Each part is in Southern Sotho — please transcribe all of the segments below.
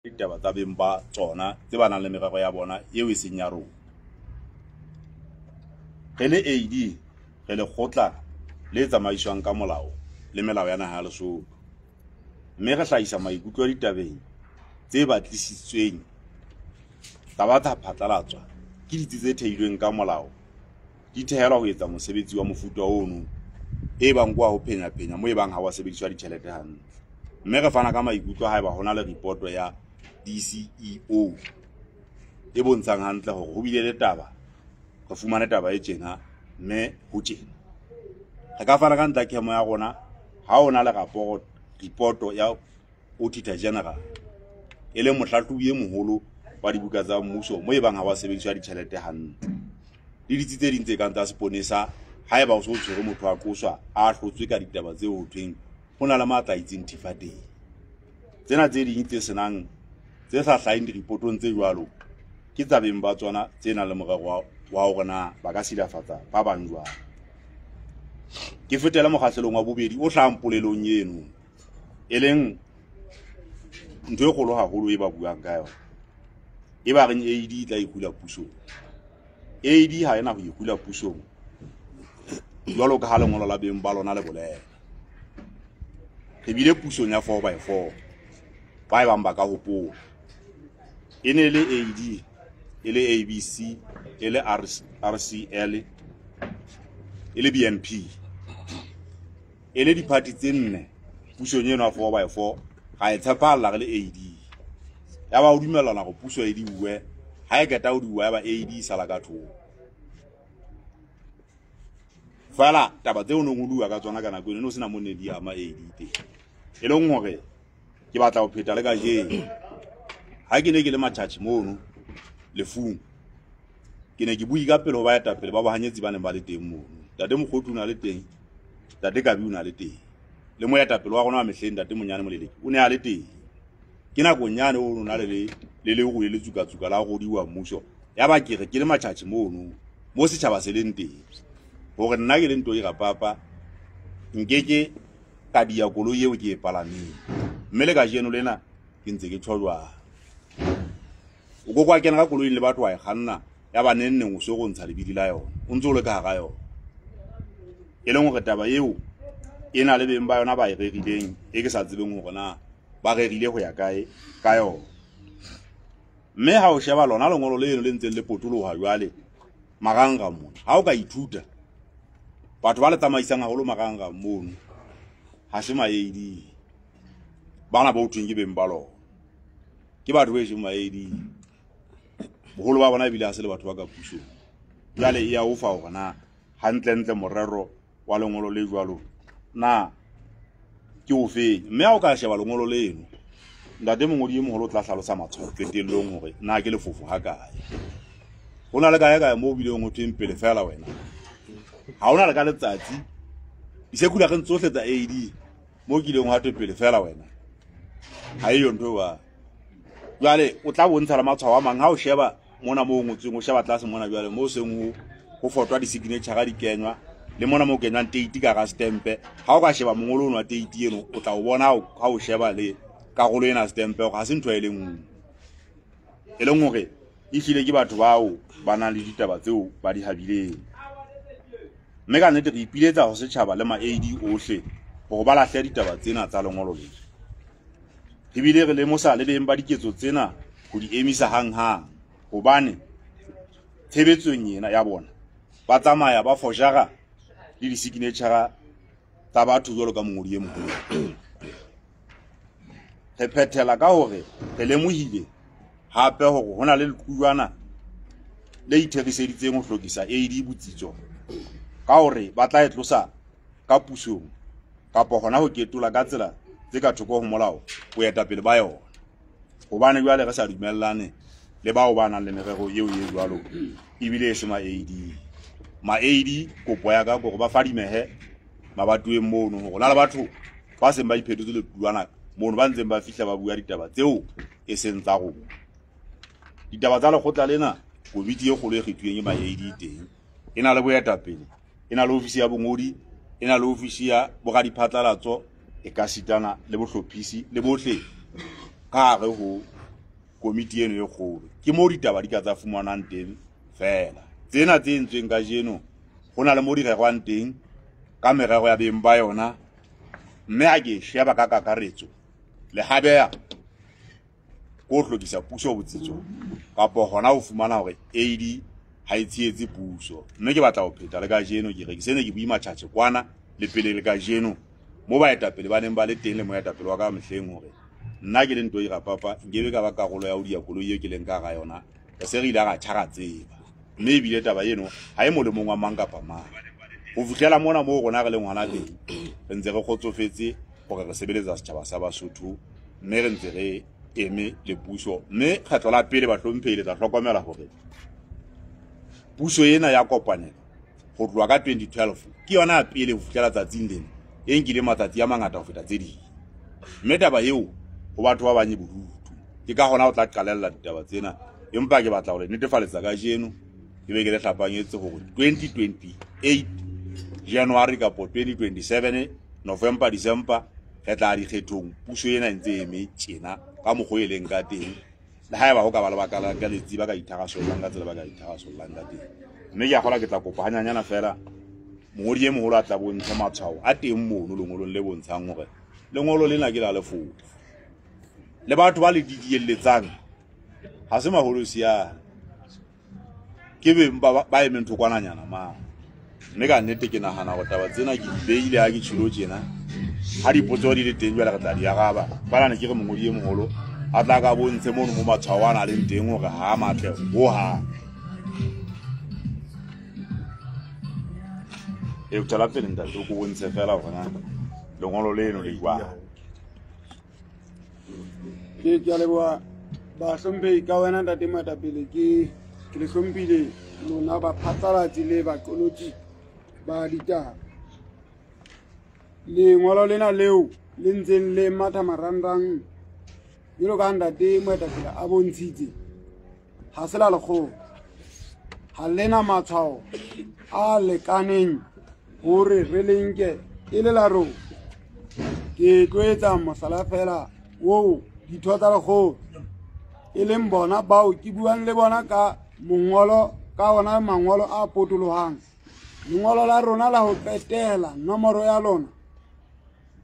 Ditaba tsa beng ba tsona tse ba nang le merero ya bona eo e seng ya rona. Re le AD, re lekgotla le tsamaiswang ka molao le melao ya naha ya Lesotho, mme re hlahisa maikutlo ditabeng tse batlisitsweng tsa ba tsa phatlalatswa ke ditsi tse theilweng ka molao, di thehelwa ho etsa mosebetsi wa mofuta ono e bang kwa ho phenya-phenya mo e bang ha wa sebediswa ditjhelete hantle. Mme re fana ka maikutlo haeba hona le ripoto ya DCEO e bontshang hantle hore ho bile le taba, re fumane taba e tjena mme ho tjena. Re ka fana ka ntla khemo ya rona ha hona le ripoto ya Auditor General e leng mohlahlobi e moholo wa dibuka tsa mmuso mo e bang ha wa sebediswa ditjhelete hantle. Le ditsi tse ding tse kang tsa seponesa, haeba o so tshwere motho a qoswa a hlotswe ka ditaba tseo ho thweng ho na le matla a itseng thifa teng. Tsena tse ding tse senang tse sa hlaheng diripotong tse jwalo ke tsa beng ba tsona tse nang le morero wa hore na ba ka silafatsa ba bang jwang. Ke fetele mokgahlelong wa bobedi o hlahang polelong eno, e leng ntho e kgolo haholo e ba buang ka yona, e ba reng AD e tla ikgula pusong. AD ha ena ho ikgula pusong jwalo ka ha lengolo la beng ba lona le bolela. Re bile pusong ya 4x4, ba e bang ba ka hopola. E ne le AD, e le ABC, e le RCL, e le BNP. E le diphathi tse nne pusong eno ya 4x4, ra e tshepahalla re le AD. Ya ba ho dumellana hore puso e diuwe, ha e qeta ho diuwa ya ba AD e sala ka thoko. Fela taba tseo nong o bua ka tsona ka nako eno no sena mo ne di ama AD teng. E leng hore ke batla ho pheta le kajeno. Ha ke ne ke le Matjhatjhe mono lefung, ke ne ke bui ka pele ho baetapele ba bohanyetsi ba neng ba le teng mono. Ntate Mokgothu o na le teng, Ntate Kabi o na le teng, le moetapele wa rona wa mehleng Ntate Monyane Moleleki o ne a le teng. Ke nakong yane o na le le leru le letsukatsuka la rodiwa mmuso. Ya ba ke re ke le Matjhatjhe mono mo setjhaba se leng teng, hore nna ke le Ntoi Rapapa nkeke ka dia koloi eo ke e palameng. Mme le kajeno lena ke ntse ke tjho jwalo. O ko kwa kena ka koloing le batho wa e kganna, ya ba neng neng o so go ntsha lebidi la yona, o ntse o le ka hara yona. E leng hore taba eo e na le beng ba yona ba e rerileng, e ke sa tsebeng hore na ba rerile ho ya kae ka yona. Mme ha o sheba lona lengolo leno le ntseng le potoloha jwale marangrang mona, ha o ka ithuta batho ba le tsamaisang haholo marangrang mono ha se ma AD, bana ba uthweng ke beng ba lona, ke batho ba eseng ma AD, boholo ba bona ebile ha se le batho ba ka pusong. Jwale e ya o fa hore na hantlentle morero wa lengolo le jwalo na ke ofeng. Mme ha o ka sheba lengolo leno, ntate mongodi e moholo o tla hlalosa matshwao qetellong hore na ke lefofo ha kae. Ho na le kae kae moo bileng ho thweng pele fela wena, ha hona le ka letsatsi disekhulakeng tsohle tsa AD mo kileng hwa thwe pele fela wena, ha eyo ntho eo. Jwale o tla bontsha le matshwao a mang ha o sheba mona moo o ngotsweng, o sheba tlase mona jwale moo seng ho fotwa di-signature di kenywa, le mona moo kenywang date ka hara stempe. Ha o ka sheba mongolo ono wa date eno, o tla o bona ha o sheba le karolo ena stempe hore ha se ntho e le nngwe. E leng hore ehlile ke batho bao ba nang le ditaba tseo ba di habileng. Mme ka nnete re ipiletsa ho setjhaba le ma AD ohle hore ba lahle ditaba tsena tsa lengolo lena. Ebile re lemosa le beng ba diketso tsena ho di emisa hanghang, hobane tshebetsong ena ya bona ba tsamaya ba forjara le di-signature tsa batho jwalo ka mongodi e moholo. Re phethela ka hore re lemohile hape hore ho na le lequlwana le itheriseditseng ho hlokisa AD botsitso ka hore ba tla e tlosa ka pusong kapa hona ho ketola ka tsela tse ka thoko ho molao boetapele ba yona, hobane jwale re sa dumellane le bao ba nang le merero eo e jwalo ebile e se ma AD. Ma AD kopo ya ka hore ba fadimehe mabatoweng mono, hore na le batho ba seng ba iphetotse lequlwana mono ba ntseng ba fihla ba bua ditaba tseo e seng tsa rona. Ditaba tsa lekgotla lena, komiti e kgolo e kgethuweng ke ma AD teng, e na le boetapele, e na le ofisi ya bongodi, e na le ofisi ya boradiphatlalatso, e ka sitana le bohlophisi le bohle ka hare ho komiti eno e kgolo. Ke moo ditaba di ka tsa fumanwang teng fela. Tsena tse entsweng kajeno ho na le mo di rerwang teng ka merero ya beng ba yona, mme ha ke sheba ka kakaretso le habeya ko hlokisa puso botsitso kapo hona ho fumana hore AD ha e tshehetse puso. Mme ke batla ho pheta le kajeno ke re ke sene ke bue matjhatjhe kwana le pele le kajeno mo baetapele ba neng ba le teng le moetapele wa ka mehleng hore nna ke le Ntoi Rapapa nkebe ka ba karolo ya ho dia koloi eo ke leng ka hara yona. Re se re ile ra tjha ra tseba, mme ebile taba eno ha e molemong wa mang kapa mang. Ho fihlela mona moo rona re leng hona teng, re ntse re kgotsofetse hore re sebeletsa setjhaba sa Basotho, mme re ntse re eme le puso. Mme kgetlo la pele bahlomphehi le tla hlokomela hore puso ena ya kopanelo ho tloha ka 2012 ke yona ya pele ho fihlela tsatsing lena e nkile matsatsi a mangata ho feta tse ding. Mme taba eo ho batho ba bang e bodutu, ke ka hona ho tla qalella ditaba tsena. Empa ke batla hore netefaletsa kajeno ke be ke le hlapanyetse hore 2028 January kapo 2027 November December re tla dikgethong, puso ena e ntse eme tjena ka mokgwa e leng ka teng. Le haeba ho ka ba lebaka la ka letsi ba ka itharasollang ka tsela ba ka itharasollang ka teng. Mme ke a kgolwa ke tla kopa hanyanyana fela mongodi e moholo a tla bontshe matshwao a teng mono lengolong le bontshang hore lengolo lena ke la lefofu. Le batho ba le didielletsang ha se maholosi a ke beng ba emeng thokwananyana mane. Mme ka nnete ke nahana hore taba tsena ke di beile ha ke tjhilo tjena. Ha dipotso di le teng jwale re tla di araba. Fela ne ke re mongodi e moholo a tla ka bontshe mono mo matshwao a na leng teng hore ha a matle hohang. E tswela pele ntate, o ko bontshe fela hore na lengolo leno le jwang. Ke a leboha bahlomphehi ka wena ntate moetapele, ke le hlomphile lona baphatlalatsi le baqolotsi ba ditaba. Lengolo lena leo le ntseng le matha marangrang jwalo ka ntate moetapele a bontshitse, ha se la lekgolo, ha lena matshwao a lekaneng hore re le nke e le la rona. Ke tlo etsa mohlala fela oo ditho tsa lekgolo e leng bona bao ke buang le bona ka mongolo, ka ona mangolo a potolohang. Lengolo la rona la ho qetela, nomoro ya lona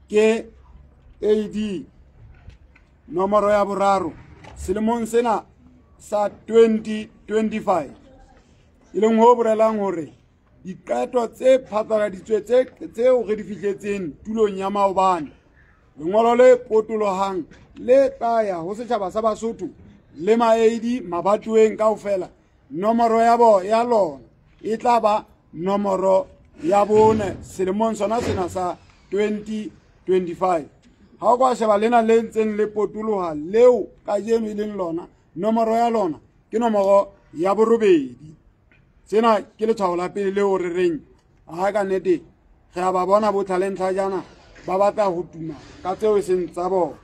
ke AD nomoro ya 3 selemong sena sa 2025, e leng ho bolelang hore diqeto tse phatlaladitswe tseo re di fihletseng tulong ya maobane, lengolo le potolohang le tla ya ho setjhaba sa Basotho le ma-AD mabatoweng kaofela. Nomoro ya bo ya lona e tla ba nomoro ya 4 selemong sona sena sa 2025. Ha o ka sheba lena le ntseng le potoloha leo kajeno e leng lona, nomoro ya lona ke nomoro ya 8. Sena ke letshwao la pele leo re reng ha ka nnete re a ba bona botlhalentlha jana ba batla ho tuma ka tseo e seng tsa bona.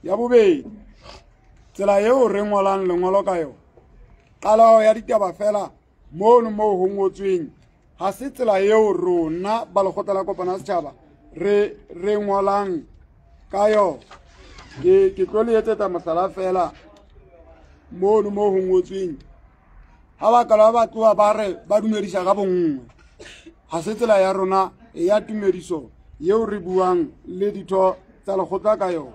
Ya bobedi, tsela eo re ngolang lengolo ka yona, qaleho ya ditaba fela mono moo ho ngotsweng ha se tsela eo rona ba lekgotla la kopano ya setjhaba re ngolang ka yona. Ke tlo le etsetsa mohlala fela mono moo ho ngotsweng ha ba kala ba tloha ba re ba dumedisa ka bonngwe. Ha se tsela ya rona ya tumediso eo re buang le ditho tsa lekgotla ka yona.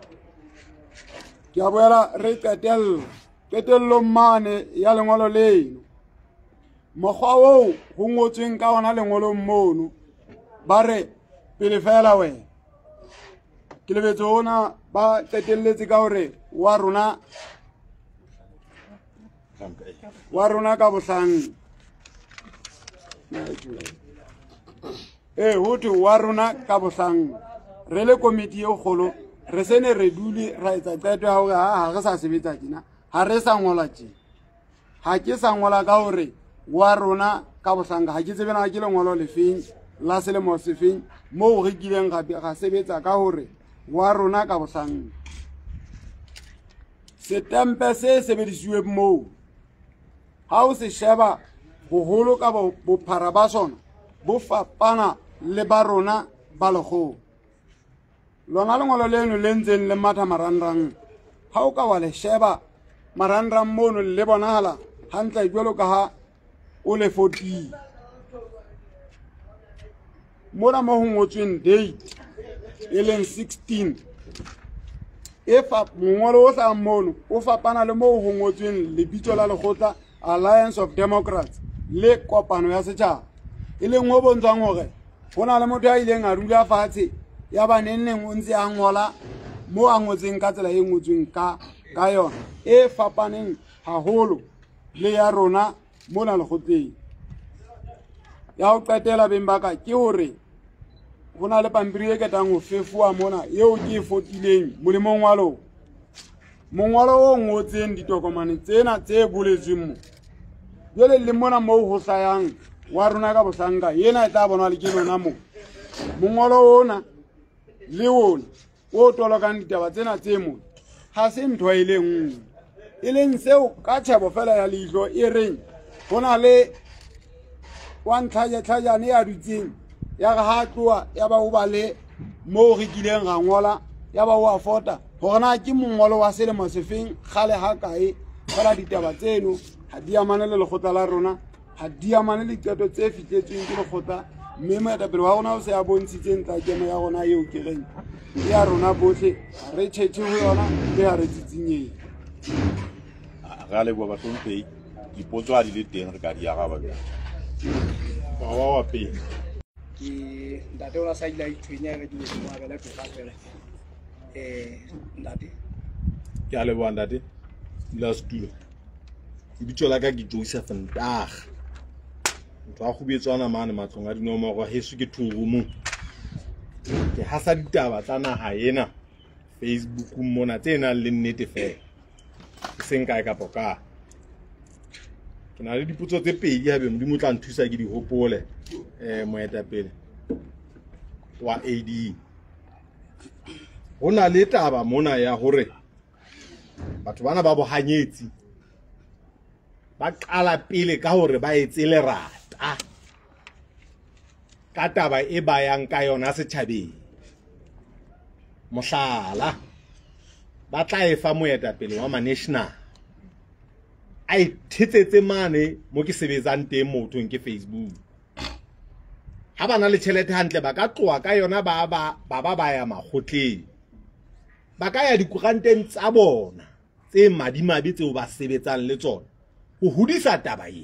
Ke a boela re qetellong mane ya lengolo leno, mokgwa oo ho ngotsweng ka ona lengolong mono ba re pele fela wena. Ke lebetse ona ba qetelletse ka hore wa rona ka bohlanka. Ho thwe wa rona ka bohlanka. Re le komiti e kgolo re se ne re dule ra etsa qeto ya hore ha re sa sebetsa tjena, ha re sa ngola tjena. Ha ke sa ngola ka hore wa rona ka bohlanka, ha ke tsebe na ke lengolo lefeng la selemo sefeng moo re kileng ra sebetsa ka hore wa rona ka bohlanka. Setempe se sebedisuweng moo ha o se sheba boholo ka bophara ba sona bo fapana le ba rona ba lekgolo. Lona lengolo leno le ntseng le matha marangrang, ha o ka wa le sheba marangrang mono le bonahala hantle jwalo ka ha o le 14. Mona mo ho ngotsweng date e leng 16 e fa mongolo o hlahang mono o fapana le moo ho ngotsweng lebitso la lekgotla Alliance of Democrats le kopano ya setjhaba, e leng ho bontshang hore ho na le motho ya ileng a dula fatshe ya ba neng o ntse a ngola mo a ngotseng ka tsela e ngotsweng ka yona e fapaneng haholo le ya rona mona lekgotleng. Ya ho qetela beng ba ka ke hore ho na le pampiri e ketang ho fefowa mona eo ke e fotileng molemong wa lona. Mongolo o ngotseng ditokomane tsena tse boletsweng mo jwale le mona moo ho hlayang wa rona ka bohlanka ena e tla bonwa le ke lona mo. Mongolo ona le ona o tolokang ditaba tsena tse mona ha se ntho e le nngwe, e leng seo ka tjhebo fela ya leihlo e reng ho na le wa ntlhajatlhajane ya dutseng ya re ha tloha ya ba o ba le moo re kileng ra ngola ya ba o a fota hore na ke mongolo wa selemo sefeng kgale ha kae. Fela ditaba tseno ha di amane le lekgotla la rona, ha di amane le diqeto tse fihletsweng ke lekgotla, mme moetapele wa rona o se a bontshitse ntla kemo ya rona eo ke reng ke ya rona bohle, re tjhetjhe ho yona le ha re tsitsinyeng. Re a leboha bahlomphehi, dipotso ha di le teng re ka di araba jwale. Wa pele ke ntate o sa ile a itshwenya re ke mo abela toka fela. Ntate ke a leboha ntate la setulo. Lebitso la ka ke Joseph Ntaga, motho a kgubetswana mane matlong a dinomoro heso ke thorumong. Ke hasa ditaba tsa naha ena Facebook mona tse nang le nnete fela, e seng kae kapa kae. Ke na le dipotso tse pedi haebe Modimo o tla nthusa ke di hopole. Moetapele wa AD, ho na le taba mona ya hore batho bana ba bohanyetsi ba qala pele ka hore ba etse lerata ka taba e bayang ka yona setjhabeng. Mohlala, ba tla e fa moetapele wa ma-national a ithetsetse mane mo ke sebetsang teng mothong ke Facebook. Ha ba na le tjhelete hantle ba ka tloha ka yona ba ba ya makgotleng, ba ka ya dikoranteng tsa bona tse madimabe tseo ba sebetsang le tsona ho hodisa taba e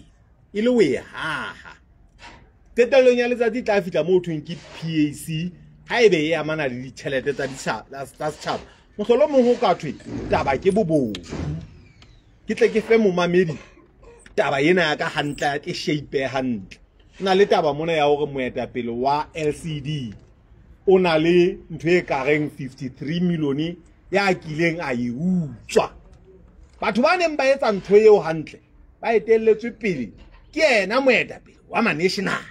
e le ho e haha. Qetellong ya letsatsi e tla fihla moo thweng ke PAC haebe e amana le ditjhelete tsa setjhaba. Mohlolomong ho ka thwe taba ke bobodu. Ke tle ke fe momamedi taba ena ya ka hantle, ya ke shape hantle. Na le taba mona ya hore moetapele wa LCD o na le ntho e ka reng 53 million ya kileng a e utswa. Batho ba neng ba etsa ntho eo hantle ba etelletswe pele ke yena moetapele wa ma-national.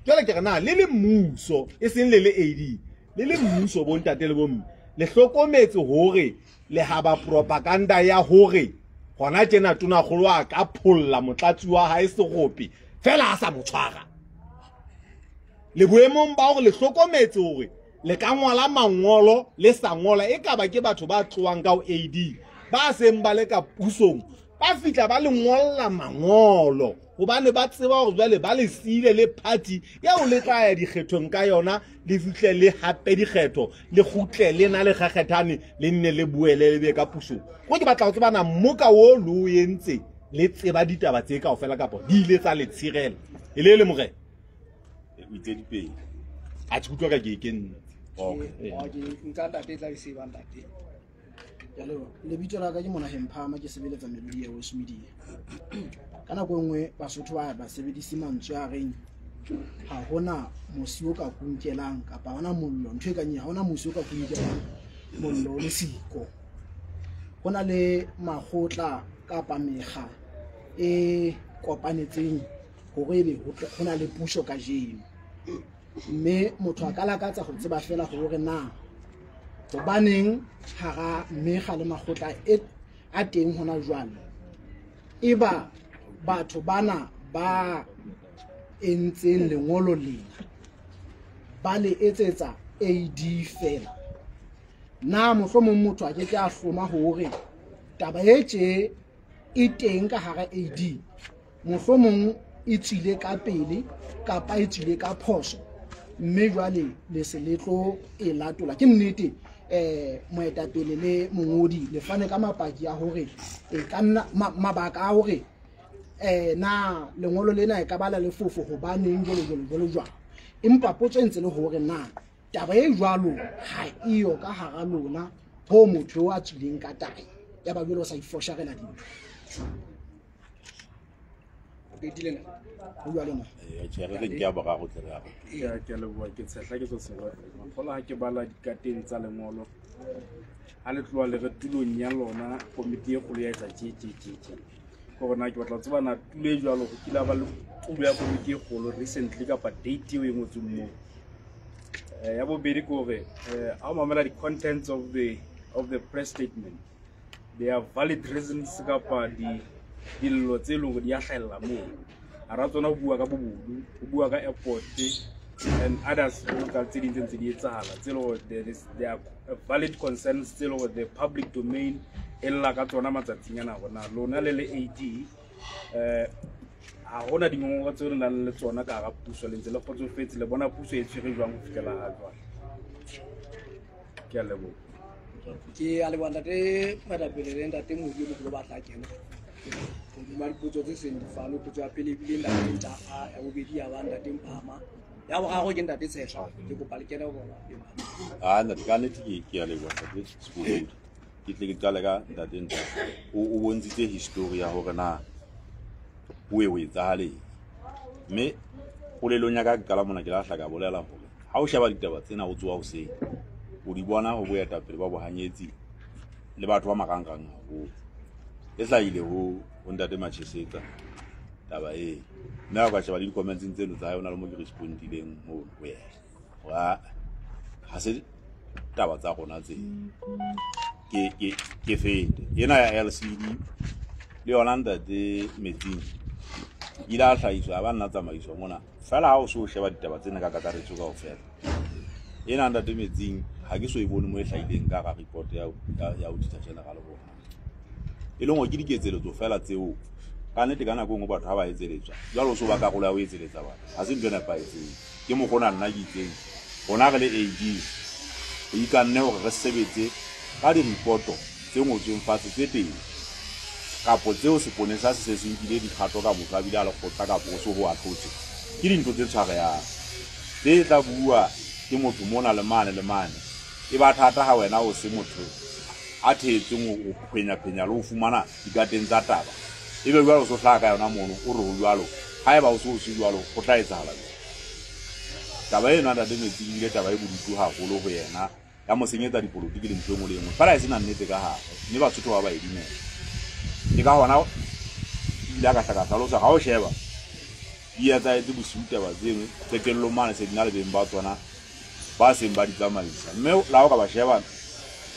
Jwale ke re na le le mmuso, e seng le le AD, le le mmuso bontate le bomme, le hlokometse hore le haba propaganda ya hore hona tjena tonakgolo a ka pholla motlatsi wa hae Serope fela a sa mo tshwara. Le boemong ba hore le hlokometse hore le ka ngola mangolo le sa ngola e ka ba ke batho ba tlohang ka ho AD ba seng ba le ka pusong ba fihla ba le ngolla mangolo hobane ba tseba hore jwale ba le siile le party eo le tla ya dikgethong ka yona, le fihle le hape dikgetho le kgutle le na le kgakgethane le nne le boele le be ka pusong. Ko ke batla ho tseba na mmoka o lo o entse le tseba ditaba tse kaofela kapa di ile tsa le tshirela e le le morena o itse dipedi a tse utlwa ka ke ke nna. Okay, nka ntate tla ke seba ntate. Lebitso la ka ke Monaheng Phama, ke sebeletsa Melodi ya West Media. Ka nako e nngwe Basotho ba sebedise mantswe a reng ha hona mosi o ka kunkelang kapa hona mollo, ntho e kang ha hona mosi o ka kunkelang mollo o le siko. Ho na le makgotla kapa mekga e kopanetseng hore ebe ho na le puso kajeno, mme motho a ka lakatsa ho tseba fela hore na hobaneng hara mekga le makgotla a teng hona jwale e ba batho bana ba entseng lengolo lena ba le etsetsa AD fela. Na mohlomong motho a ke ke a hloma hore Taba e tje e teng ka hara AD, mohlomong e tswile ka pele kapa e tswile ka phoso, mme jwale le se le tlo e latola. Ke nnete moetapele le mongodi le fane ka mapaki a hore e ka nna mabaka a hore na lengolo lena e ka ba la lefofo hobaneng jwalo jwalo jwalo jwalo. Empa potso e ntse le hore na taba e jwalo ha eyo ka hara lona ho motho a tswileng ka taba ya ba jwalo o sa ifosharela dintho. Qetile na? Ho bua le nna. Tjhe, re re nke ya boraro tle re ya. Ya, ke a leboha, ke tshehla ke tswa Serote. Maphola ha ke bala dikateng tsa lengolo, ha le tloha le re tulong ya lona komiti e kgolo ya etsa tje tje tje tje. Ke hore na ke batla ho tseba na tulo e jwalo ho kile ha ba le tulo ya komiti e kgolo recently kapa date eo e ngotsweng moo. Ya bobedi ke hore ha o mamela di-contents of the press statement, there are valid reasons kapa di dillo tse leng hore di a hlahella moo. Hara tsona ho bua ka bobodu, ho bua ka airport and others jwalo ka tse ding tse ntse di etsahala tse leng hore there are valid concerns tse leng hore the public domain e lla ka tsona matsatsing ana. Hore na lona le le AD ha hona dingongoro tseo le nang le tsona ka hara puso, le ntse le kgotsofetse, le bona puso e tshwere jwang ho fihlela ha jwale? Ke a leboha. Ke a leboha ntate moetapele le ntate Mohi o moholo ba tla kena hodima dipotso tse seng di fanwe. Potso ya pele ebile ntate Ntaga, ya bobedi ya ba ntate Mphama, ya boraro ke ntate Tshehla. Ke kopa le kene ho bona. Ah, ntate, ka nnete ke a leboha, ntate Sebolodi. Ke tle ke qale ka ntate Ntaga. O bontshitse history ya hore na ho e ho etsahaleng. Mme polelong ya ka ke qala mona ke la hla ka bolela hore ha o sheba ditaba tsena o tsoha hoseng, o di bona ho boetapele ba bohanyetsi le batho ba marangrang haholo. E hlahile ho ntate Machesetsa taba e. Mme ha o ka sheba le di-comments tseno tsa hae, ho na le mo ke respondileng mono ho yena. Hore ha se taba tsa rona tse. Ke fete. Ena ya LCD le yona ntate Metsing ile a hlahiswa a ba nna tsamaiso mona. Feela ha o so sheba ditaba tsena ka kakaretso kaofela. Ena ntate Metsing ha ke so e bone mo e hlahileng ka hara report ya Auditor General ho hang. E leng hore ke diketseletso feela tseo ka nnete ka nako e nngwe batho ha ba etseletswa jwale o so ba karolo ya ho etseletsa batho, ha se ntho e nepahetseng. Ke mokgwa ona nna ke itseng rona re le AD re ikanne hore re sebetse ka di-report tse ngotsweng fatshe tse teng kapo tseo seponesa se se se nkile dikgato ka motho a bile a lekgotla kapo o se ho ahlotse. Ke dintho tse tshwarehang tse tla bua ke motho mona le mane le mane. E ba thata ha wena o se motho a thetseng ho phenya-phenya le ho fumana dikateng tsa taba, ebe jwale o so hlaha ka yona mono o re ho jwalo. Haeba o se o se jwalo, ho tla etsahala jwang? Taba eno ntate Metsing ebile taba e bodutu haholo ho yena, ya mo senyetsa dipolotiki le ntho e nngwe le e nngwe, feela e sena nnete ka hare, mme Basotho ba ba e dumela. Ke ka hona ile a ka hla ka hlalosa ha o sheba di etsahetse bosiu taba tseno, qetellong mane se di na le beng ba tsona ba seng ba di tsamaisa. Mme la ho ka ba sheba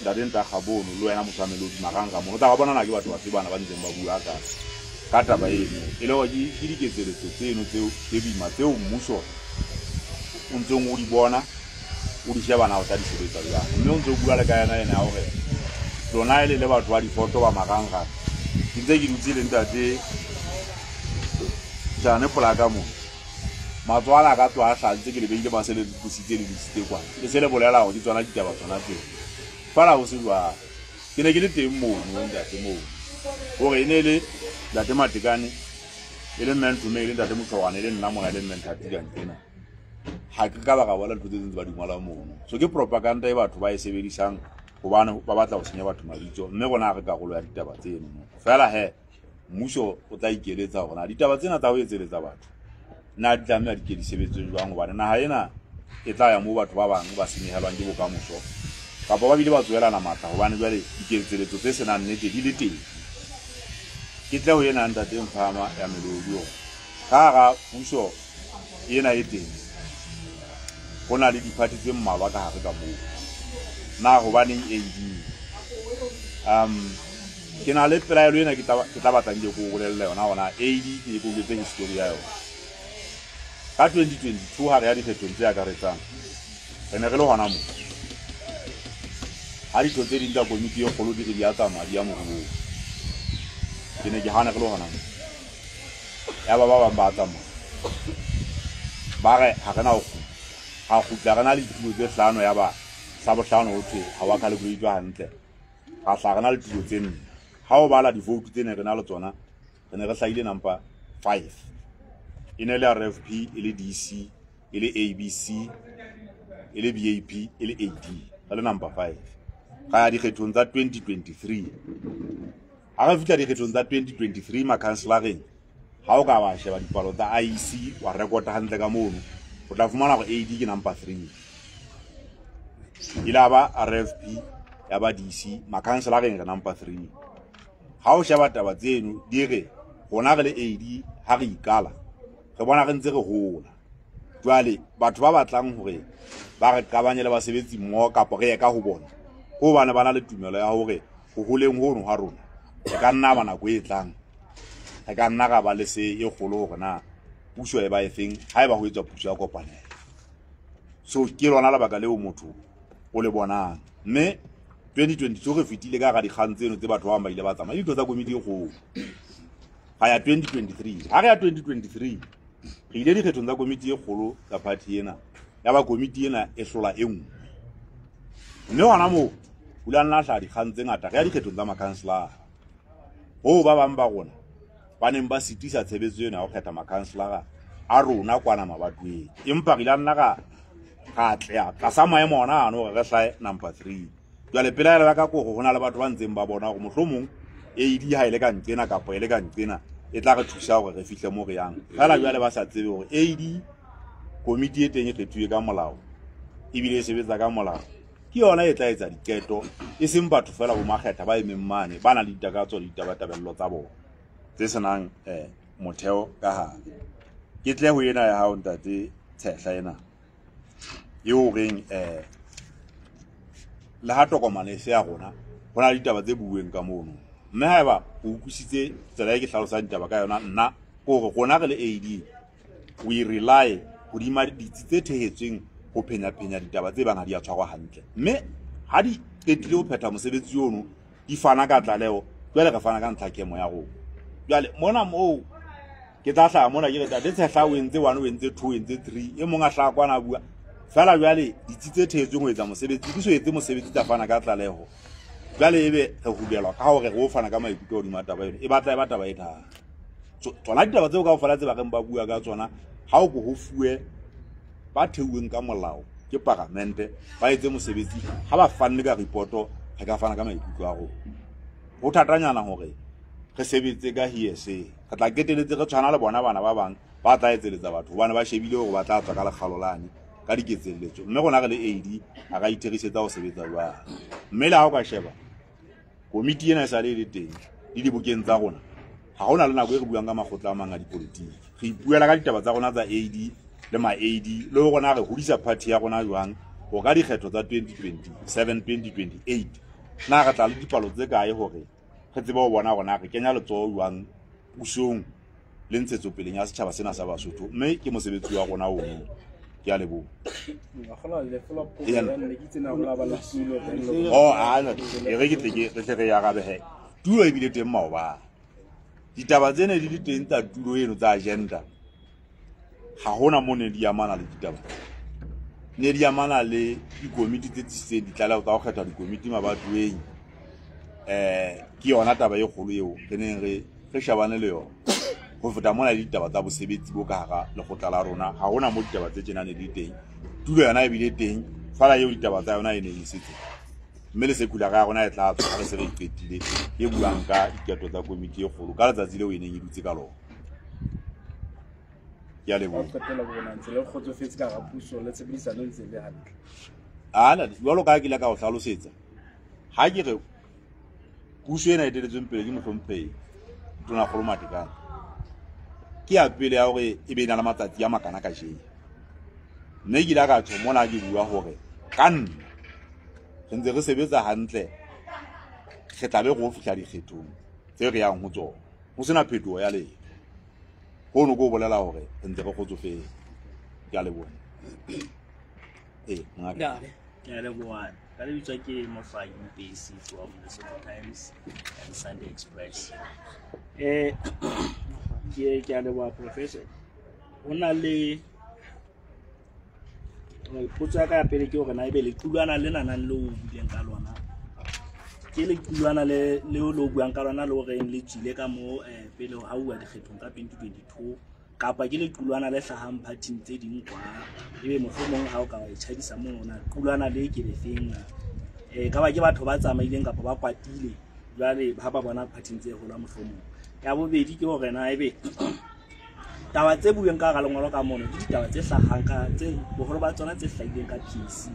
ntate Ntakga bono le wena motho wa Melodi marangrang mono, o tla ba bona na ke batho bafe bana ba ntseng ba bua ka taba eno. E le hore ke diketseletso tseno tseo tse boima tseo mmuso o ntseng o di bona o di sheba na o tla di sebetsa jwang. Mme o ntso bua le ka yena ena ya hore lona e le le batho ba difoto ba marangrang. Ke ntse ke dutse le ntate Jane polaka mo. Matswala ka tloha a hlantse ke le beile ba se le tlositse le disitse kwana. Le se le bolela hore ke tsona ditaba tsona tseo. Feela ho se jwalo. Ke ne ke le teng mono ntate mono. Hore e ne le ntate Matekane, e le mme Ntume, e le ntate Motshwane, e le nna mona, e le mme Nthati ka ntlena. Ha ke ka ba ka bona ntho tse ding tse ba di ngolang mono. So ke propaganda e batho ba e sebedisang hobane ba batla ho senya batho mabitso, mme rona ha re karolo ya ditaba tseno. Feela he mmuso o tla ikeletsa hore na ditaba tsena tsa ho etseletsa batho na di tlameha di ke di sebetse jwang, hobane naha ena e tla ya moo batho ba bang ba senyehelwang ke bokamoso kapa ba bile ba tsohelana matla, hobane jwale diketseletso tse senang nnete di le teng. Ke tle ho ena ntate Mphama ya Melodi hore ka hara puso ena e teng ho na le diphathi tse mmalwa ka hare ka moo. Na hobaneng AD? Ke na le pelaelo ena ke tla batlang ke ko bolelle yona hona AD ke ko jwetse history ya yona. Ka 2022 ha re ya dikgethong tse akaretsang, re ne re le hona moo. Ha ditho tse ding tsa komiti e kgolo di re di a tsamaya di ya moruong. Ke ne ke hana re le hona moo. Yaba ba bang ba tsamaya. Ba re ha re na ho kgutla. Ha kgutla re na le ditulo tse 5 yaba sa bohlano ho thwe ha wa calculate hantle. Ra hla re na le ditulo tse 4. Ha o bala di-vote tse ne re na le tsona, re ne re hlahile number 5. E ne le RFP, e le DC, e le ABC, e le BAP, e le AD. Re le number 5. Ra ya dikgethong tsa 2023. Ha re fihla dikgethong tsa 2023 makhanselareng, ha o ka wa sheba dipalo tsa IEC wa rekota hantle ka mono, o tla fumana hore AD ke number 3. E la ba RFP, ya ba DC, makhanselareng re number 3. Ha o sheba taba tseno di re rona re le AD ha re ikala, re bona re ntse re hola. Jwale batho ba batlang hore ba re qabanye le basebetsi mmoho kapa re ye ka ho bona, ke hobane ba na le tumelo ya hore ho holeng hono ha rona e ka nna ba nako e tlang, re ka nna ra ba le se e kgolo hore na puso e ba efeng haeba ho etswa puso ya kopanelo. So ke lona lebaka leo motho o le bonang. Mme 2022 re fetile ka hara dikgang tseno tse batho ba bang ba ile ba tsamaya le ditho tsa komiti e kgolo. Ha ya 2023, ha re ya 2023 re ile dikgethong tsa komiti e kgolo tsa party ena, ya ba komiti ena e hlola e nngwe. Mme hona moo ho ile ha nna hlaha dikgang tse ngata. Re ya dikgethong tsa makhanselara, hoo ba bang ba rona ba neng ba sitisa tshebetso ena ya ho kgetha makhanselara a rona kwana mabatoweng, empa re ile nna ra atleha tlasa maemo ona ano hore re hlahe number 3. Jwale pelaelo ya ka ke hore ho na le batho ba ntseng ba bona hore mohlomong AD ha e le ka nqena kapa e le ka nqena e tla re thusa hore re fihle mo re yang. Feela jwale ba sa tsebe hore AD komiti e teng e kgethuwe ka molao ebile e sebetsa ka molao, ke yona e tla etsa diqeto, e seng batho feela bo makgetha ba emeng mane ba nang le ditakatso le ditabatabello tsa bona tse senang motheo ka hare. Ke tle ho ena ya hao ntate Tshehla ena eo reng le ha tokomane e se ya rona, ho na le ditaba tse buuweng ka mono. Mme haeba o utlwisitse tsela e ke hlalosang ditaba ka yona, nna ke hore rona re le AD we rely hodima ditsi tse thehetsweng ho phenya-phenya ditaba tse bang ha di a tshwarwa hantle. Mme ha di qetile ho phetha mosebetsi ono, di fana ka tlaleho, jwale re fana ka ntlhakemo ya rona. Jwale mona moo ke tla hlaha mona ke re ntate Tshehla o entse 1, o entse 2, o entse 3, e mong a hlaha kwana a bua. Feela jwale ditsi tse thehetsweng ho etsa mosebetsi di so etse mosebetsi tsa fana ka tlaleho. Jwale ebe re hulelwa ka hore re o fana ka maikutlo hodima taba eno, e batla e ba taba e thata. Tsona ditaba tseo kaofela tse ba reng ba bua ka tsona, ha o ko ho fuwe ba theuweng ka molao ke paramente ba etse mosebetsi, ha ba fanne ka reporto re ka fana ka maikutlo a rona. Ho thatanyana hore re sebetse ka hearsay, re tla qeteletse re tshwana le bona bana ba bang ba tla etseletsa batho hobane ba shebile hore ba tla tswa ka lekgalo lane ka diketselletso. Mme rona re le AD ha ra itherisetsa ho sebetsa jwalo. Mme le ha o ka sheba komiti ena e sale e le teng le dibokeng tsa rona, ha hona le nako e re buang ka makgotla a mang a dipolitiki. Re ipuela ka ditaba tsa rona tsa AD le ma AD le hore rona re hodisa party ya rona jwang ho ka dikgetho tsa 2027 2028. Na re tla le dipalo tse kae hore re tsebe ho bona hore na re kenya letsoho jwang pusong le ntshetsopeleng ya setjhaba sena sa Basotho. Mme ke mosebetsi wa rona ono. Ke a leboha. Oh, e re ke tle ke re tle re arabe he. Tulo e bile teng maobane. Ditaba tsene di le teng tsa tulo eno tsa agenda, ha hona mo ne di amana le ditaba. Ne di amana le dikomiti tse tsisitseng ditlaleho tsa ho kgetha dikomiti mabatoweng. Ke yona taba e kgolo eo re neng re shebane le yona. Ho feta mona le ditaba tsa bosebetsi bo ka hara lekgotla la rona, ha hona mo ditaba tse tjena ne di teng. Tulo yona e bile teng, feela eo ditaba tsa yona e neng e setse. Mme le sekulara ya rona e tla tswa ha re se re iqetile, e buang ka diqeto tsa komiti e kgolo ka letsatsi leo e neng e dutse ka lona. Ke a leboha. Qetela bona ntse le kgotsofetse ka hara puso le tshebedisano ntse le hantle. Ana jwalo ka ha ke ile ka o hlalosetsa, ha ke re puso ena e eteletsweng pele ke mohlomphehi Tonakgolo Matekane, ke ya pele ya hore e be e na le matsatsi a makana kajeno. Mme ke ile ka tjho mona ke bua hore ka nna re ntse re sebetsa hantle, re tla be re ho fihla dikgethong tse re yang ho tsona, ho sena phetoho ya letho. Hono ke ho bolela hore re ntse re kgotsofetse. Ke a leboha. Ee, mongaka. Ke a leboha. Ka lebitso ke Mofaki Mpesi from Lesotho Times and Sunday Express. Ke a leboha professor. Ho na le potso ya ka ya pele ke hore na ebe lequlwana lena nang le o buileng ka lona ke lequlwana le leo le o buang ka lona le horeng le tswile ka mo pele ha uwa dikgethong ka 2022 kapa ke lequlwana le hlahang phathing tse ding kwa, ebe mohlomong ha o ka wa e tjhadisa mono na qulwana le ke lefeng na ka ba ke batho ba tsamaileng kapa ba kwatile jwale ha ba bona phathing tse hola mohlomong. Ya bobedi ke hore na ebe taba tse bueng ka hara lengolo ka mono ke ditaba tse hlahang ka tse boholo ba tsona tse hlahileng ka PAC,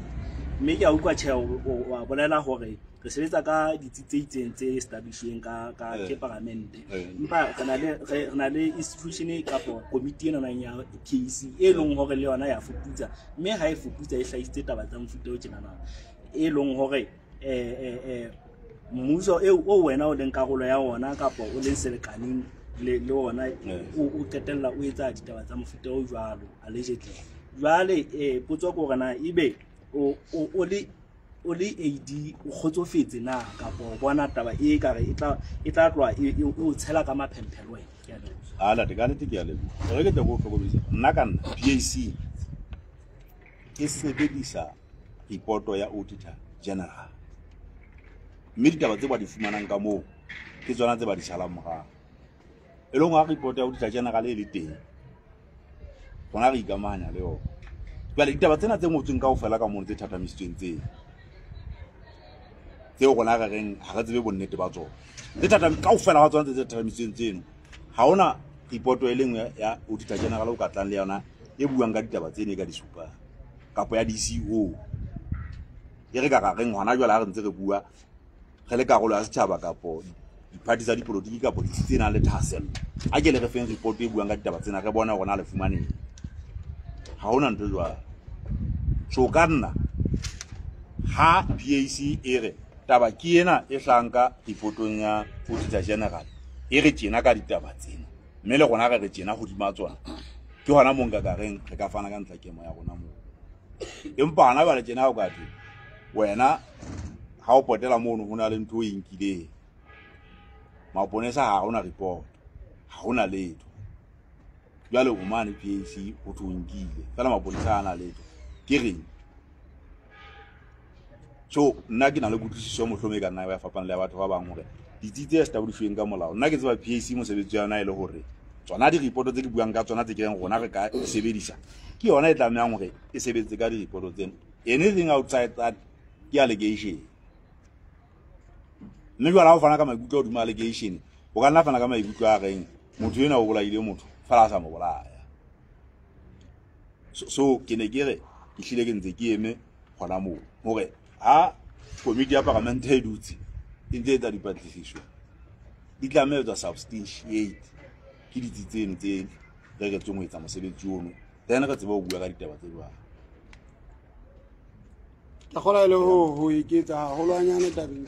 mme ke a utlwa tjhe wa bolela hore re sebetsa ka ditsi tse itseng tse establishweng ka ke paramente, empa re na le institution kapa komiti ena nang ya PAC e leng hore le yona ya fuputsa, mme ha e fuputsa e hlahisitse taba tsa mofuta o tjenana e leng hore mmuso eo o wena o leng karolo ya ona kapa o leng selekaneng le ona o qetella o etsa ditaba tsa mofuta o jwalo allegedly. Jwale potso ke hore na ebe o le AD o kgotsofetse na kapa o bona taba e kare e tla tloha e o tshela ka maphemphelo wena? Ke a leboha. A late ka nnete ke a leboha. Re ke tle ko hlokomedisa nna ka nna PAC e sebedisa reporto ya Auditor General, mme ditaba tse ba di fumanang ka moo ke tsona tse ba di salang morao. E leng ha report ya Auditor General e le teng, rona re ikamahanya le yona. Jwale ditaba tsena tse ngotsweng kaofela ka mono tse thathamisitsweng tseo rona re reng ha re tsebe bonnete ba tsona, tse kaofela ha tsona tse thathamisitsweng tseno, ha hona report e le nngwe ya Auditor General o ka tlang le yona e buang ka ditaba tseno e ka di supang, kapa ya DCO e re ka ra reng hona jwale ha re ntse re bua re le karolo ya setjhaba kapo diphathi tsa dipolotiki kapo ditsi tse nang le thahasello, a ke le re feng report e buang ka ditaba tsena re bone hore na le fumaneng. Ha hona ntho jwalo. So ka nna ha PAC e re taba ke ena e hlahang ka reportong ya Auditor General e re tjena ka ditaba tsena, mme le rona re re tjena hodima tsona, ke hona moo nka ka reng re ka fana ka ntlha kemo ya rona moo. Empa hana jwale tjena o ka thwe wena ha o potela mono ho na le ntho e nkileng, maponesa ha hona report, ha hona letho. Jwale o mane PAC ho thwe o nkile fela maponesa ha ana letho, ke reng? So nna ke na le kutlwisiso mohlomong e ka nna ya fapana le ya batho ba bang hore ditsi tse establishweng ka molao, nna ke tseba PAC mosebetsi wa yona e le hore tsona di-report tse ke buang ka tsona tse ke reng rona re ka sebedisa, ke yona e tlamehang hore e sebetse ka di-report tsena. Anything outside that ke allegation. Mme jwale ha o fana ka maikutlo hodima allegation, o ka nna fana ka maikutlo a reng motho enwa o bolaile motho fela a sa mo bolaya. So ke ne ke re ke hlile ke ntse ke eme hona moo hore ha komiti ya paramente e dutse e ntse etsa dipatlisiso, di tlameha ho etswa substantiate ke ditsi tseno tse reretsweng ho etsa mosebetsi ono, then re tsebe ho bua ka ditaba tse jwalo. Ke kgolwa e le ho eketsa haholwanyane tabeng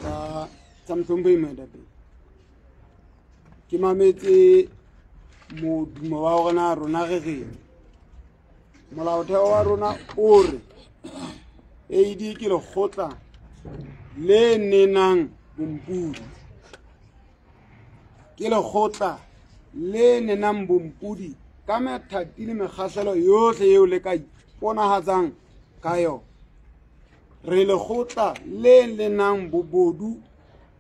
tsa mohlomphehi moetapele. Ke mametse modumo wa hore na rona re reng. Molaotheo wa rona o re AD ke lekgotla le nenang bompudi, ke lekgotla le nenang bompudi ka methati le mekgahlelo yohle eo le ka iponahatsang ka yona. Re lekgotla le lenang bobodu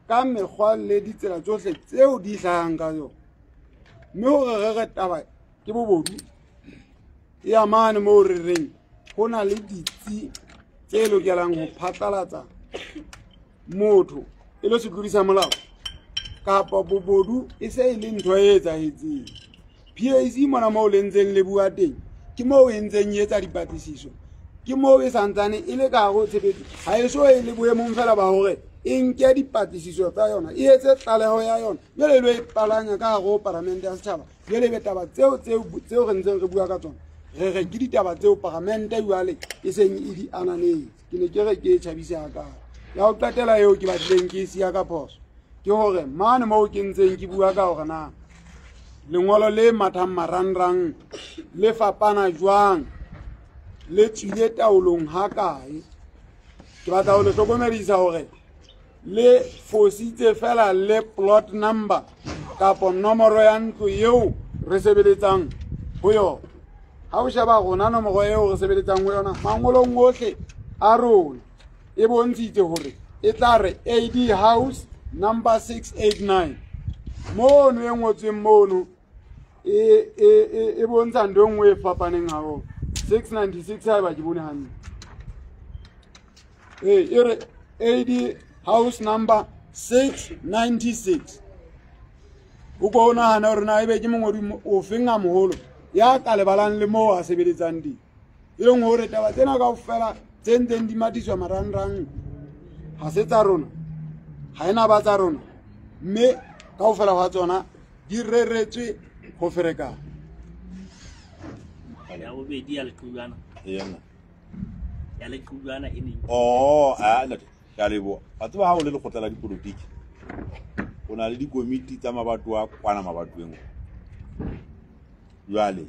ka mekgwa le ditsela tsohle tseo di hlahang ka yona. Mme hore re re taba ke bobodu e amane moo re reng ho na le ditsi tse lokelang ho phatlalatsa motho e le setlodi sa molao kapa bobodu e se e le ntho e etsahetseng. PAC mona moo le ntseng le bua teng ke moo e ntseng e etsa dipatlisiso, ke moo e santsane e le ka hare ho tshebetso, ha e so e le boemong fela ba hore e nke dipatlisiso tsa yona, e etse tlaleho ya yona, jwale e lo e palanya ka hare ho paramente ya setjhaba. Jwale ebe taba tseo re ntseng re bua ka tsona re re ke ditaba tseo paramente jwale e seng e di ananetse. Ke ne ke re ke e tjhabise hakalo. Ya ho qetela eo ke batlileng ke e siya ka phoso ke hore mane moo ke ntseng ke bua ka hore na lengolo le mathang marangrang le fapana jwang, le tswile taolong ha kae. Ke batla ho le hlokomedisa hore le fositse fela le plot number Kapo nomoro ya ntlo eo re sebeletsang ho yona. Ha o sheba rona nomoro eo re sebeletsang ho yona mangolong ohle a rona e bontshitse hore e tla re AD House number 689. Mono e ngotsweng mono e bontsha ntho e nngwe e fapaneng haholo. 696 haeba ke bone hantle. E re AD House number 696. O ko nahana hore na ebe ke mongodi o feng a moholo ya ka lebalang le moo a sebeletsang teng. E leng hore taba tsena kaofela tse ntseng di matiswa marangrang ha se tsa rona, ha ena ba tsa rona, mme kaofela hwa tsona di reretswe ho ferekana. Ya bobedi ya lequlwana. Ya lequlwana e neng. Oh, a ntate, ke a leboha. Wa tseba ha o le lekgotla la dipolotiki, o na le dikomiti tsa mabatowa kwana mabatoweng. Jwale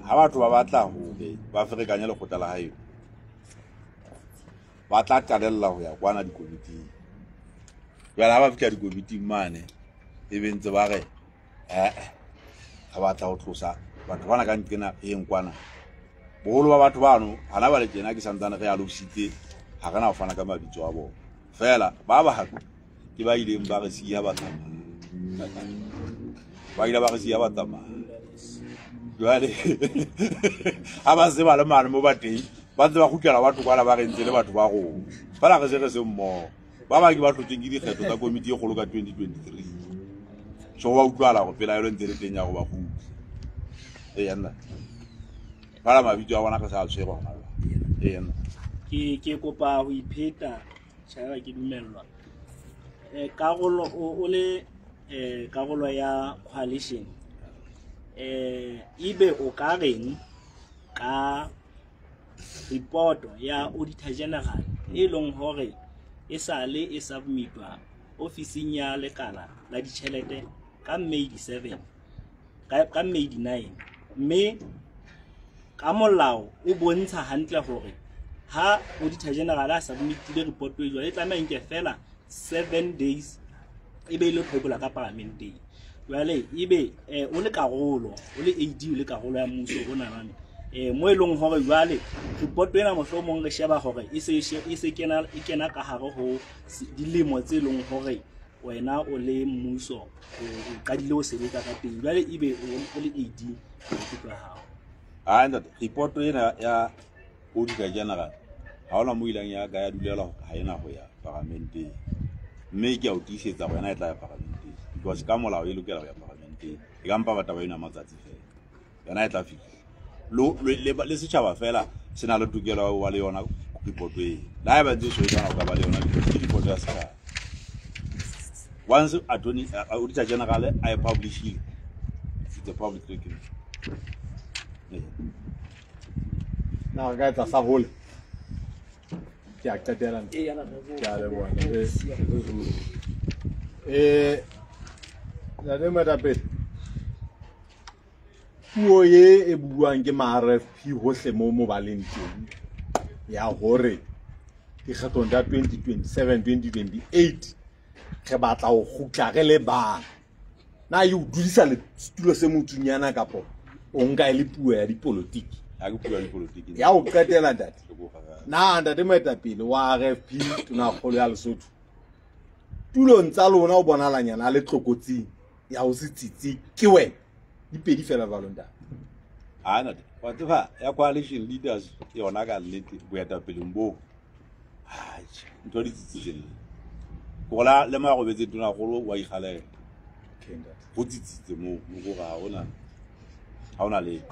ha batho ba batla hore ba ferekanye lekgotla la hae, ba tla qalella ho ya kwana dikomiting. Jwale ha ba fihla dikomiting mane, e be ntse ba re ha batla ho tlosa batho bana ka nqena e kwana. Boholo ba batho bano hana ba le tjena ke santsane re alositse, ha re na ho fana ka mabitso a bona. Feela ba bang ke ba ileng ba re siya ba tsamaya. Ba ile ba re siya ba tsamaya. Jwale ha ba se ba le mane mo ba teng, ba ntse ba kgutlela batho kwana ba re ntse le batho ba rona. Feela re se re se mmoho. Ba bang ke ba hlotseng ke dikgetho tsa komiti e kgolo ka 2023. So wa utlwala hore pelaelo ntse le teng ya go ba kgutla. Eya nna. Fela mabitso a bona re sa tshwere hona jwale. Eya nna. Ke kopa ho ipheta tjhaba ke dumellwa. Karolo o le karolo ya coalition. Ebe o ka reng ka report ya Auditor General e leng hore e sale e submitwa ofising ya lekala la ditjhelete ka May 7 ka May 9, mme ka molao o bontsha hantle hore ha Auditor General a submitile report e jwalo e tlameha nke fela 7 days e be ile phokola ka parlamenteng. Jwale ebe o le karolo, o le AD, o le karolo ya mmuso o nanane mo e leng hore jwale report ena mohlomong re sheba hore e se kena e kena ka hare ho dilemo tse leng hore wena o le mmuso o qadile ho sebetsa ka teng. Jwale ebe o le AD maikutlo a hao. Ah ntate, report ena ya Auditor General ha hona mo ileng ya ka ya dulela hore ha ena ho ya parlamenteng, mme ke a o tiisetsa hore yena e tla ya parlamenteng because ka molao e lokela ho ya parlamenteng. E ka mpa ba taba ena matsatsi fela, yona e tla fihla. Le setjhaba fela se na le tokelo ya ho ba le yona report e. Le haeba ntse so e tshwana ho ka ba le yona because ke report ya setjhaba. Once attorney Auditor General a e publishile, it's a public document. Na re ka etsa sa hole. Ke a qetela. Ke a leboha. Ntate Moetapele, puo e buang ke ma-RFP hohle mo ba leng teng ya hore dikgethong tsa 2027 2028 re batla ho kgutla re le bang. Na e o dudisa le setulo se motsunyana kapo o nka e le puo ya dipolotiki? Ha ke puo ya dipolotiki. Ya ho qetela ntate. Na ntate Moetapele wa RFP Tonakgolo ya Lesotho, tulong tsa lona o bonalanyana a le tlokotsing ya ho se tsitsi ke wena. Di pedi fela jwalo ntate. Ah ntate, wa tseba ya coalition leaders ke yona ka nnete boetapeleng bo. Ntho di tsitsitseng. Kola le marobetse Tonakgolo wa ikgalela. Ho tsitsitse moo mo go ga ona. Ha ona le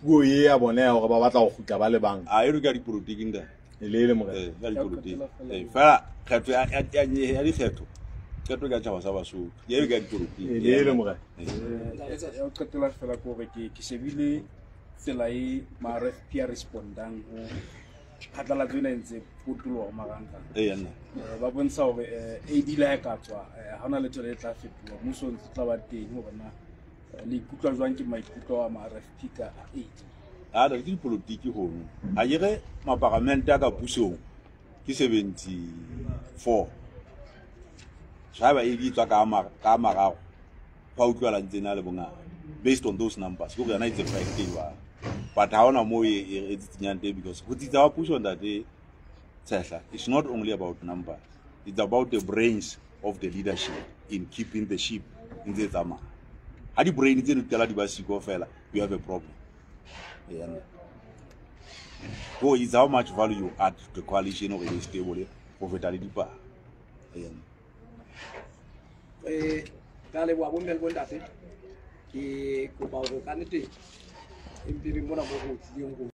puo e ya bona ya hore ba batla ho kgutla ba le bang. A e re ka dipolotiki ntate. E le morena. Ya dipolotiki. Fela kgetho ya dikgetho. Qeto ka tjhaba sa Basotho. Ya e ka dipolotiki. E le morena. Ya o qetela fela ke hore ke shebile tsela e ma RFP a respondang ho phatlalatso ena e ntse potoloha marangrang. Eya nna. Ba bontsha hore AD le ha e ka tswa ha hona letho le tla fetoha. Mmuso o ntse tla ba teng hore na le ikutlwa jwang ke maikutlo a ma RFP ka AD. Ah, ke dipolotiki hono. Ha ke re maparamente a ka pusong ke 74. So haeba AD e tswa ka ka mararo, go a utlwala ntse na le bongata based on those numbers. Ke gore yona it's a fact e jwalo, but ha hona moo e tsitsinyang teng, because go tsitsa wa puso, ntate Tshehla, it's not only about numbers, it's about the brains of the leadership in keeping the ship ntse e tsamaya. Ha di-brain tseno di qala di ba siko fela, you have a problem. Yeah. Go, it's how much value you add to the coalition hore e be stable go feta le dipalo. Yeah. Ka leboha bomme le bontate. Ke kopa hore ka nnete e mpe mona mo go tlileng go